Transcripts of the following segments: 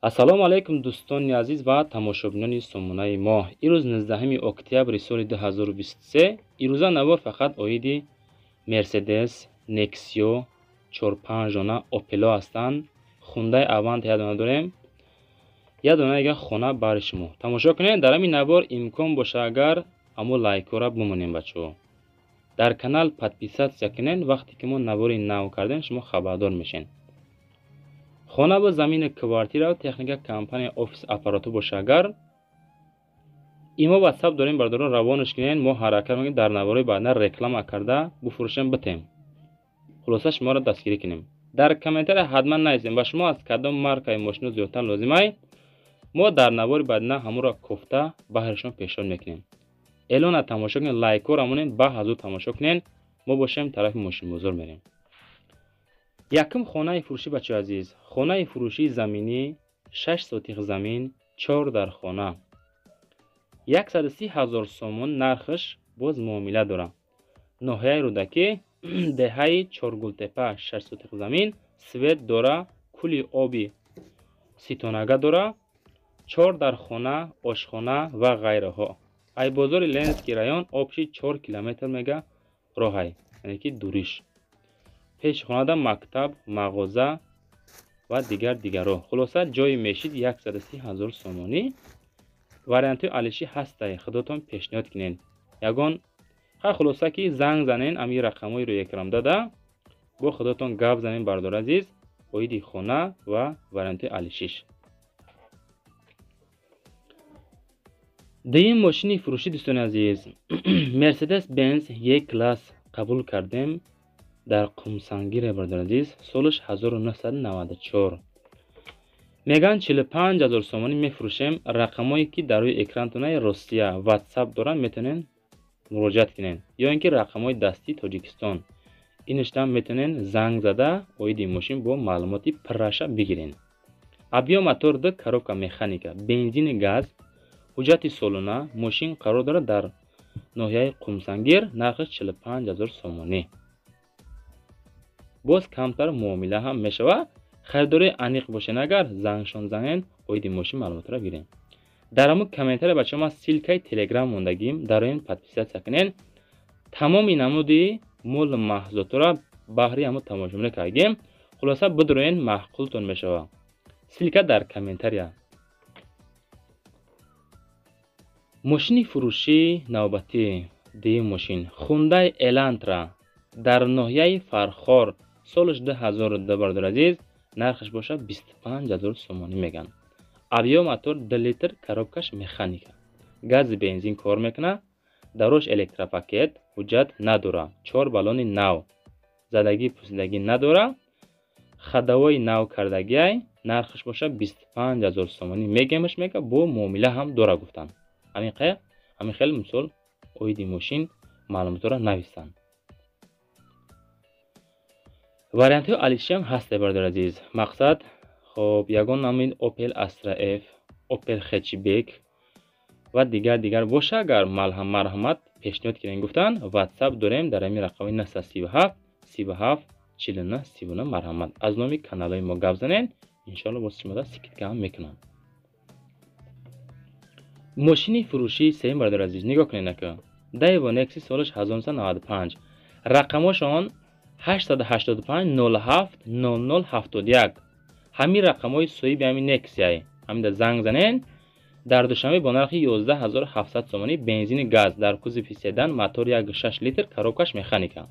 Ассалому алайкум, дӯстони азиз ва тамошобинони сомонаи мо. Ирӯз 19 октябри соли 2023. Ирӯза навор фақат оиди Мерседес, Нексио, 4-5 дона Опело ҳастанд. Хундай Аванта як дона дорем, як дона дига хона бари шумо. Тамошо кунед дар ҳамин навор, имкон боша агар амо лайкҳоро бимонем, бачаҳо. Дар канал подписаться кунед, вақте ки мо навори нав кардем, шумо хабардор мешед. Хона бо замини квартира, техника, компания, офис, аппарату боша агар, имо ватсап дорем, бародарон, равонаш кунед. Мо ҳаракат мекунем, дар наворои баъдна реклама карда буфурӯшем, битем. Хулоса, шуморо дастгирӣ кунем. Дар комментария ҳатман нависем, ба шумо аз кадом маркаи мошино зиёдтар лозимай. Мо дар навори баъдна ҳамонро кофта баҳри шумо пешниҳод мекунем. Эълона тамошо кунед, лайкҳоро монед, ба ҳазур тамошо кунед. Мо бошем, тарафи мошинбозор мерем. Якум хонаи фурӯшӣ, бачаҳои азиз, хонаи фурӯшии заминӣ, 6 сотих замин, 4 дар хона, 130 ҳазор сомон нархаш, боз муомила дорад. Ноҳияи Рӯдакӣ, деҳаи Чоргултепа, 6 сотих замин, свет дора, кули оби ситонага дора, 4 дар хона, ошхона ва ғайраҳо. Ай бозори Ленинский район общий 4 километр мега роҳай, яъне ки дуриш. Пеши хонада мактаб, мағоза ва дигар дигарҳо. Хулоса, ҷои мешид 130 ҳазор сомонӣ. Вариантҳои алишӣ ҳастай, худотон пешниҳод кунед. Ягон хай, хулоса ки занг занен ами рақамҳои рӯи экран дада, бо худотон гап занен, бардор азиз, оиди хона ва вариантҳои алишиш. Дуюм мошини фурӯшӣ, дӯстони азиз, Мерседес Бенз Е класс қабул кардем дар Қумсангире, бародар азиз, солаш 1994. Меган 45 ҳазор сомонӣ мефурӯшем. Рақамҳое ки дар рӯи экрантонаи Россия ватсап доранд, метавонед муроҷиат кунед, ё ин ки рақамҳои дастии Тоҷикистон иништам метавонед занг зада, оиди мошин бо маълумоти пурраша бигиред. Объём мотор ду, коробка механика, бензини газ, ҳуҷҷати солона. Мошин қарор дорад дар ноҳияи Қумсангир, нархаш 45 ҳазор сомонӣ. Боз камтар муомила ҳам мешавад. Харидории аниқ бошед агар, зангшон занен, оиди мошин маълумотро гирем. Дар ҳамун комментария, бачаҳо, ман ссылкаи телеграм мондагим, дар он подписаться кунед. Тамоми намуди молу маҳсулотро баҳри ҳамун тамошобинӣ кардем. Хулоса, бидуроен, маъқултон мешавад. Ссылка дар комментария. Мошини фурӯшӣ навбатӣ, дуюм мошин Хундай Элантра дар ноҳияи Фархор, солаш 2002, бародар азиз, нархаш бошад 25 ҳазор сомонӣ меган. Объём мотор 2 литр, коробкаш механика, гази бензин кор мекунад, дарош электропакет, ҳуҷҷат надора, 4 баллони нав, задагӣ пусидагӣ надора, ходовои нав кардагиай, нархаш бошад 25 ҳазор сомонӣ мегемаш, мега, бо муомила ҳам дора гуфтанд. Ҳамин хел мисол оиди мошин маълумотро нависанд. Вариантҳои алишиам ҳастай, бародар азиз. Мақсад, хоб, ягон намуди Opel Astra F, Opel Hatchback ва дигар дигар боша агар, марҳамат пешниҳод кунед гуфтанд. WhatsApp дорем дар ҳамин рақами 937 37 49 39. Марҳамат, аз номи каналҳои мо гап занед, иншоалло боз шумода скидка ҳам мекунам. Мошини фурӯшии сеюм, бародар азиз, нигоҳ кунед ака. Daewoo Nexia, солаш 1995, рақамҳошон 885 07 00 71. Ҳамин рақамҳои соҳиби ҳамин Nexia-й. Ҳаминда занг занен. Дар Душанбе бо нархи 11700 сомонӣ, бензини газ, дар кузови седан, мотор 1,6 литр, коробкаш механика.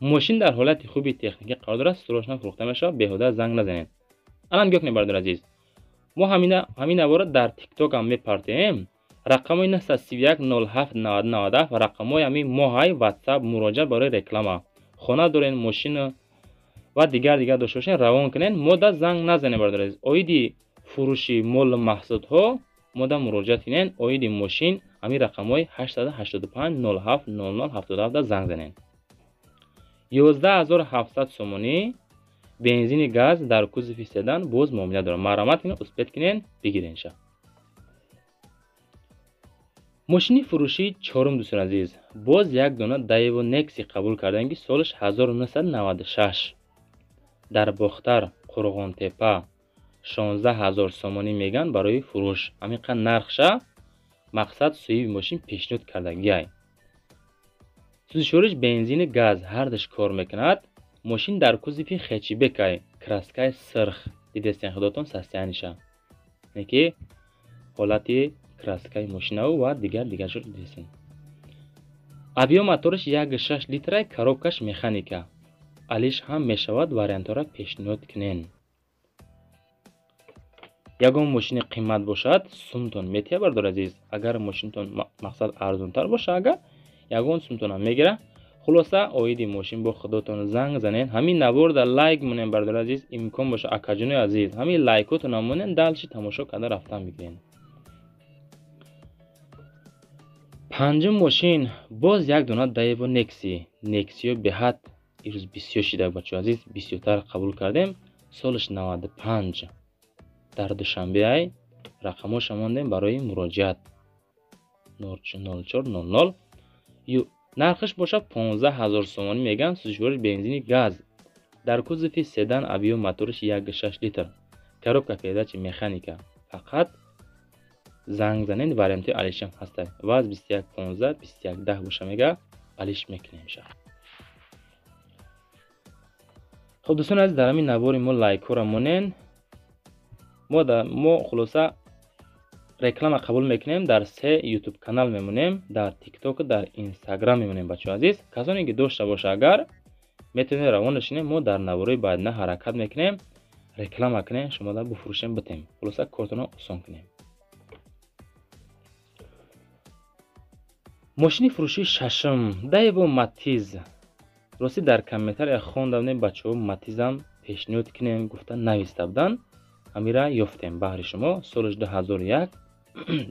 Мошин дар ҳолати хуби техникӣ қарор дорад, срочно фурӯхта мешавад, беҳуда занг назанед. Ана нигоҳ кунед, бародар азиз. Мо ҳамин наворро дар TikTok ҳам мепартоем. Рақамҳои 931 07 90 97 рақамҳои ҳамин моҳай WhatsApp муроҷиат барои реклама. Хона дорен, мошин ва дигар дигар дошта бошед, равон кунед. Мо да занг назанед, бародар азиз. Оиди фурӯши молу маҳсулотҳо мо да муроҷиат кунед. Оиди мошин ҳамин рақамҳои 885 07 00 77 да занг занед. 11700 сомонӣ, бензини газ, дар кузови седан, боз муомила дорад. Марҳамат кунед, успеть кунед, бигиренша. Мошини фурӯшии чорум, дӯстони азиз, боз як дона Daewoo Nexia қабул кардем, ки солаш 1996, дар Бохтар, Қурғонтепа. 16 ҳазор сомонӣ меган барои фурӯш. Ҳамин қад нархша мақсад соҳиби мошин пешниҳод кардагиай. Сӯзишвориш бензини газ ҳардаш кор мекунад. Мошин дар кузови хэтчбекай, краскаи сирх. Дидестен худотон состояниша. Не ки ҳолати краскаи мошинаву ва дигар дигаршо дидестен. Объём мотораш 1,6 литрай, коробкаш механика. Алиш ҳам мешавад, вариантҳоро пешниҳод кунен. Ягон мошини қимат бошад, сумтон метия бардор азиз. Агар мошинтон мақсад арзонтар боша, агар ягон сумтонам мегира. Хулоса оиди мошин бо худотон занг занен. Ҳамин наворда лайк монен бардор азиз, имкон боша акаҷонои азиз, ҳамин лайкотонам монен, дальше тамошо карда рафтан бигирен. Панҷум мошин боз як дона Daewoo Nexi. Nexio беҳад ирӯз бисёр шида бачаҳо азиз, бисёртар қабул кардем. Солаш 95 дар Душанбеай. Рақамоша мондем барои муроҷиат 0400. Нархаш боша 15 ҳазор сомонӣ меган. Сӯзишвориш бензини газ. Дар кузови седан, объём мотораш 1,6 литр. Коробка передачи механика. Фақат занг занед, варианти алишам ҳастад. Ваз 2115 2110 боша мега, алиш мекунем ша. Хоб дӯстони азиз, дар ҳамин навори мо лайкҳоро монен. Мо хулоса реклама қабул мекунем, дар 3 YouTube канал мемонем, дар TikTok, дар Instagram мемонем бачаҳо азиз. Касоне ки дошта боша агар метавонед равон шинем, мо дар наворои баъдина ҳаракат мекунем, реклама кунем, шумо да буфурӯшем битем. Хулоса кортонро осон кунем. Мошини фурӯшии шашум Daewoo Matiz. Рости дар комментария хонда будем бачаҳо Матизам пешниҳод кунем гуфта нависта буданд. Ҳамира ёфтем баҳри шумо. Солаш 2001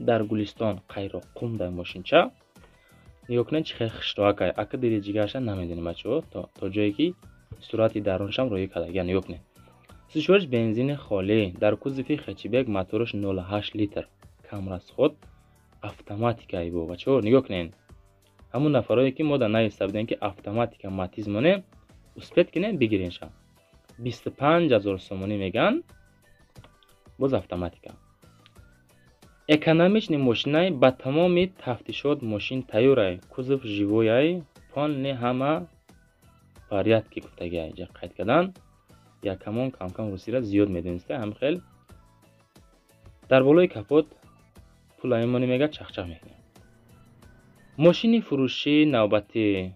дар Гулистон Қайроққум дар мошинча. Нигоҳ кунед чӣ хел хиштоакай. Ака дили ҷигарша намедонем бачаҳо, то ҷое ки сурати даруншам роӣ кардагия. Нигоҳ кунед. Сӯзишвориш бензини холӣ, дар кузови хэтчбек, мотораш 0,8 литр. Кам расход, автоматикаи бо бачаҳо. Нигоҳ кунед. Ҳамун нафарое ки мо дар нависта будем ки автоматика Матиз монем, успеть кунем бигиренша. 25 ҳазор сомонӣ меган. Боз автоматика. Экономичный мошинай, ба тамоми тафтишот мошин тайёрай, кузов живояй, полный ҳама порядке гуфтагиай. Ҷа қайд кардан. Якамон камкам русира зиёд медониста, ҳам хел. Дар болои капот пулай мони мега чахчах мекунем. Мошини фурӯшии навбатӣ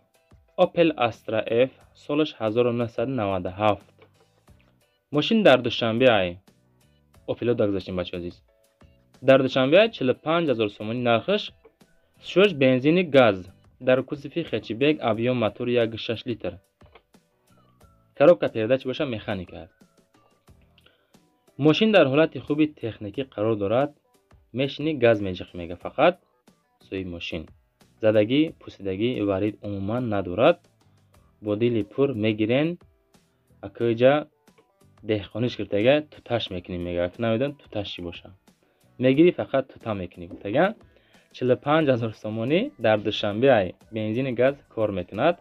Opel Astra F, солаш 1997. Мошин дар Душанбе ай. Opel-о дагзаштем бачаҳо азиз. Дар Душанбе 45 ҳазор сомонӣ нархаш. Сӯзишвориш бензини газ. Дар кузови хэтчбек, объём мотор 1,6 литр. Коробка передачи боша механика. Мошин дар ҳолати хуби техникӣ қарор дорад. Мешини газ меҷиқ мега фақат соҳиби мошин. Задагӣ, пусидагӣ варид умуман надорад. Бо дили пур мегирен. Акоиҷа деҳқониш гирифтага туташ мекунӣ мега. Ака намедонам туташ чӣ боша. Мегирӣ фақат тута мекунӣ гуфтага. 45 ҳазор сомонӣ дар Душанбе ай бензини газ кор мекунад.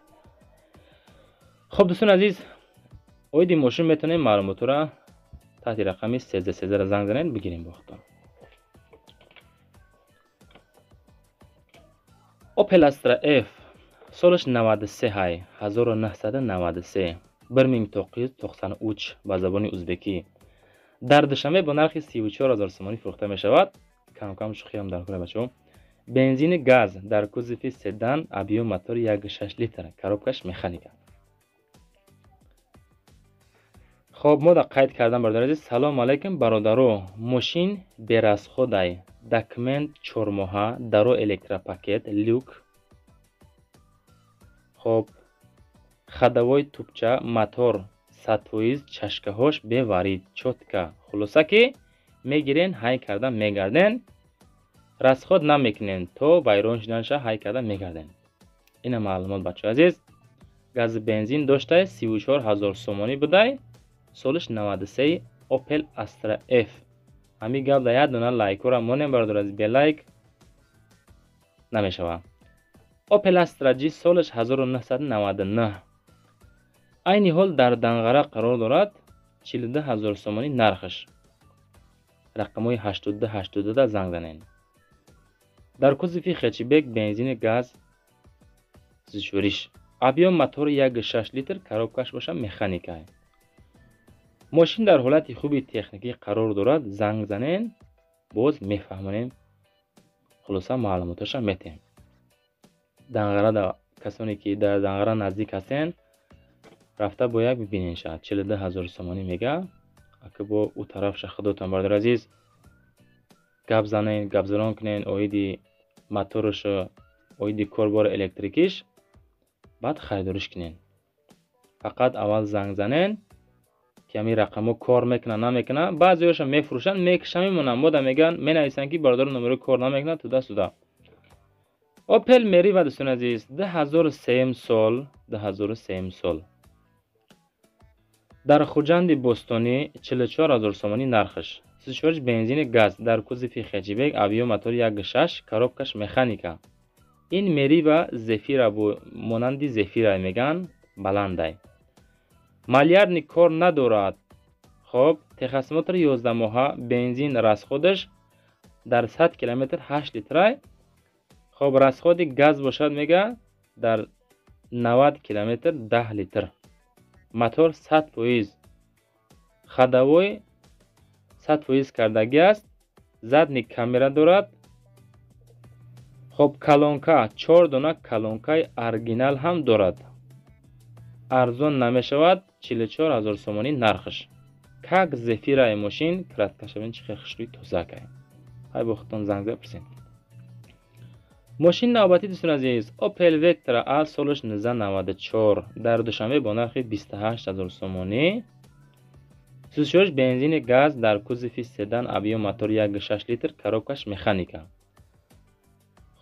Хоб дӯстони азиз, оиди мошин метавонем маълумотро таҳти рақами 1313 занг занед бигирем бо худтон. Opel Astra F солаш 93 ҳай, 1993, 1993 ба забони узбекӣ. Дар Душанбе бо нархи 34 ҳазор сомонӣ фурӯхта мешавад. Кам-кам шӯхиам дар кора бачаҳо. Бензини газ, дар кузови седан, объём мотор 1,6 литр, коробкаш механика. Хоб мо да қайд кардам бародари азиз. Салом алайкум бародаро. Мошин берасходай. Документ 4 моҳа, даро электропакет, люк. Хоб ходовой тупча, мотор 100%, чашкаҳош беварид, чётка. Хулоса ки мегирен, ҳай карда мегарден. Расход намекунен, то вайрон шуданша ҳай карда мегарден. Ина маълумот бачаҳо азиз. Гази бензин доштай 34 ҳазор сомонӣ будай. Солаш 93 Opel Astra F. Ҳамин гап да як дона лайкора монем бародар азиз, бе лайк намешавад. Opel Astra G солаш 1999. Айни ҳол дар Данғара қарор дорад. 42 ҳазор сомонӣ нархаш. Рақамҳои 82 82 занг занед. Дар кузови хэтчбек, бензини, газ, сӯзишвориш, объём мотори 1,6 литр, коробкаш боша механика. Мошин дар ҳолати хуби техникӣ қарор дорад. Занг занен, боз мефаҳмонем, хулоса маълумоташа метиҳем. Данғарада, касоне ки дар Данғара наздик ҳастен, рафта бо як бибинен. Шад 42 000 сомонӣ мега. Ака, бо ӯ тарафша худотон, бародари азиз, гап занен, гапзанон кунен оиди моторушу, оиди корбори электрикиш, баъд харидориш кунен. Фақат аввал занг занен, ки ҳамин рақамҳо кор мекунад, намекунад. Баъзеҳояшо мефурӯшанд, мекиша, мемонанд, мода мегӯянд, менависанд, ки бародаро, номеро кор намекунад, туда суда. Опел Мерива, дӯстони азиз, 2003 сол, 2003 сол, дар Хуҷанди Бостонӣ, 44 000 сомонӣ нархаш. Сӯзишвориш бензини, газ, дар кузови хэтчбек, объём мотори 1,6, коробкаш механика. Ин Мерива Зефира, монанди Зефира мегӯянд, баландай. Малярный кор надорад. Хоб, техосмотри 11 моҳа, бензин расходаш дар 100 километр 8 литрай. Хоб, расходи газ бошад, мега, дар 90 километр 10 литр. Мотор 100%, ходовой 100% кардагӣ аст, задний камера дорад. Хоб, колонка, чор дона колонкаи оригинал ҳам дорад. Арзон намешавад, 44 000 сомонӣ нархаш. Как Зефираи мошин, краскашавин чӣ хел хушрӯи, тозакай. Ҳай, бо худтон занг зада пурсед. Мошини навбатӣ, дӯстони азиз, Опел Вектра А, солаш 1994, дар Душанбе бо нархи 28 000 сомонӣ. Сӯзишвориш бензини, газ, дар кузови седан, объём мотор 1,6 литр, коробкаш механика.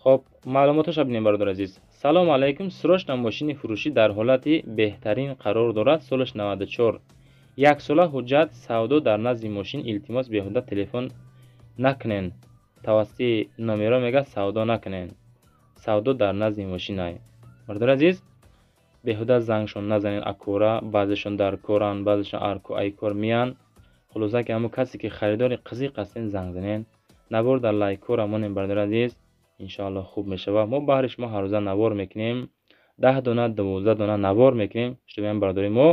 Хоб, маълумоташро бинем, бародари азиз. Салому алайкум, срочно мошини фурӯшӣ дар ҳолати беҳтарин қарор дорад, солаш 94, яксола ҳуҷҷат, савдо дар назди мошин. Илтимос, беҳуда телефон накунен, тавассути номеро, мега, савдо накунен, савдо дар назди мошинай. Бародари азиз, беҳуда зангшон назанен акура, баъзешон дар коранд, баъзешон ай кор меянд. Хулоса, ки ҳамон касе ки харидори қизиқ ҳастен, занг занен. Навор дар лайкҳоро монем, бародари азиз, иншоалло хуб мешавад. Мо баҳри шумо ҳаррӯза навор мекунем, 10 дона, 12 дона навор мекунем, чтобы бародари мо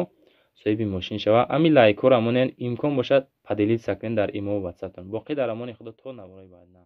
соҳиби мошин шавад. Ҳамин лайкҳоро монен, имкон бошад, поделиться кунед дар имо, ватсаптон. Боқӣ дар амони Худо, то наворҳои баъдна.